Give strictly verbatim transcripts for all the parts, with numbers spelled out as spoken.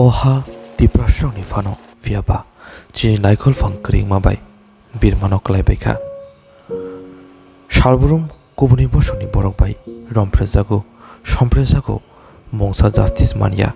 O ha Tiprasrokni phano phiyaba chini naikolphang kwrwngma bai birmano kwlaibaikha. Salbrum kubuni bosongni borok bai romphrejago, somphrejago, mungsa justice manya.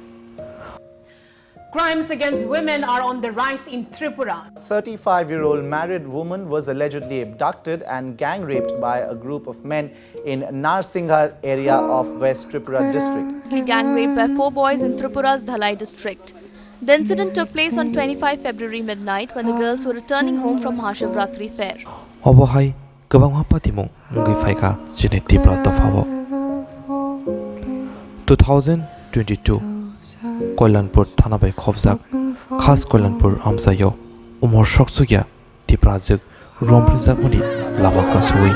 Crimes against women are on the rise in Tripura. Thirty-five-year-old married woman was allegedly abducted and gang raped by a group of men in Narsinghar area of West Tripura district. Gang raped by four boys in Tripura's Dhalai district. The incident took place on twenty-five February midnight when the girls were returning home from Mahashivratri fair. Obo hai kwbangma patimung wngwi phaikha chini Tipra dophao. Two thousand twenty-two Koilanpur thana bai khopjak Khas Koilanpur amchaio umor soksukya Tiprajwk romphrejakmani lama kasui.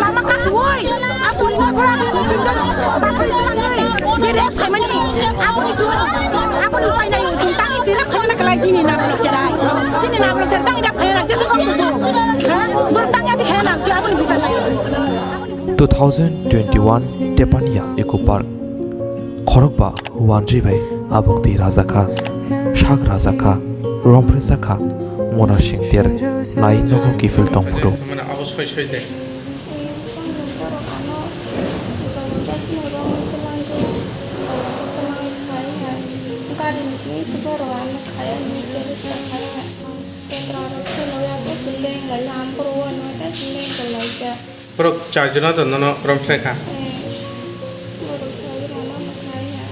Lama kasui, aboni bagwi je rep khaimani, aboni chwng, aboni upai nai chwng tangwi twi rep khaimani khlai chini nabrok cherai. Chini nabrok cherai tangwi rep khaimani jesa bang tutu. Ha? Bor tangya di hena, je aboni bisar nai. Two thousand twenty-one Tepania Eco Park. Khorokba wanjwi bai abuk twi rajakha, sak rajakha, romphrejakha, mona singter nai nogo kiphil tongphuru. Mane abo soi soi de. Gari ni simi si borok ano khai, ani sales ta khai. Tetra rok se loya ko se leng lai, am borok wano ta se leng ko lai ja. Borok char jona to nono romphre kha. Eh, borok char jona no khlai ha.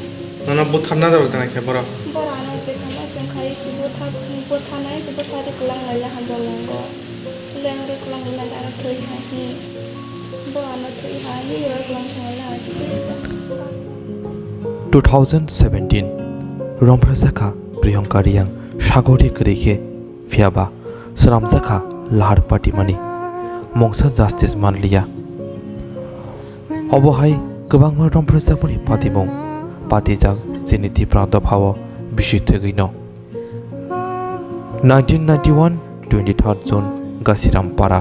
Nono butharna rok tang khe borok. Borok ano je kama song khai si butha, butha nai si butha ri kwlang lai ha bolongo. Leng ri kwlang lai da thwi ha hi. Borok ano thwi ha hi ro kwlang thwi lai ha hi. Two thousand seventeen romphre sakha Priyanka Riyang sagori kwrwi khe. Phiyaba swnamjakha lahar patimani mungsa justice manliya. Obo hai kwbangma romphrejakmani patimung patijak chini Tipra dophao bisi thwgwino. Nineteen ninety-one twenty-third June Gasiram Para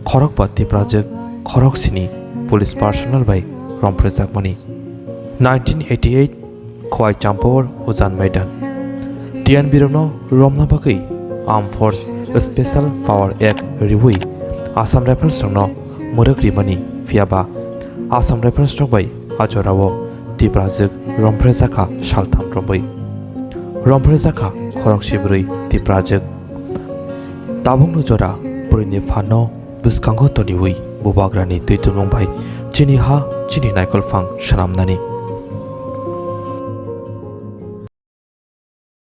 khorokba Tiprajwk khorok sini police personnel bai romphrejakmani. Nineteen eighty-eight Khowai Champawar Ujan Maidan. T N birokno romna bagwi Armed Force Special Power Act riwi Assam Rifles rokno mwrwk rimani phiyaba Assam Rifles rok bai a jorao Tiprajwk romphrejakha saltham romwi. Romphrejakha khorok sibrwi Tiprajwk. Tabukno jora bwrwini phanno bwskango toniwi bubagrani twi tumung bai chini ha chini naikolphang swnamnani.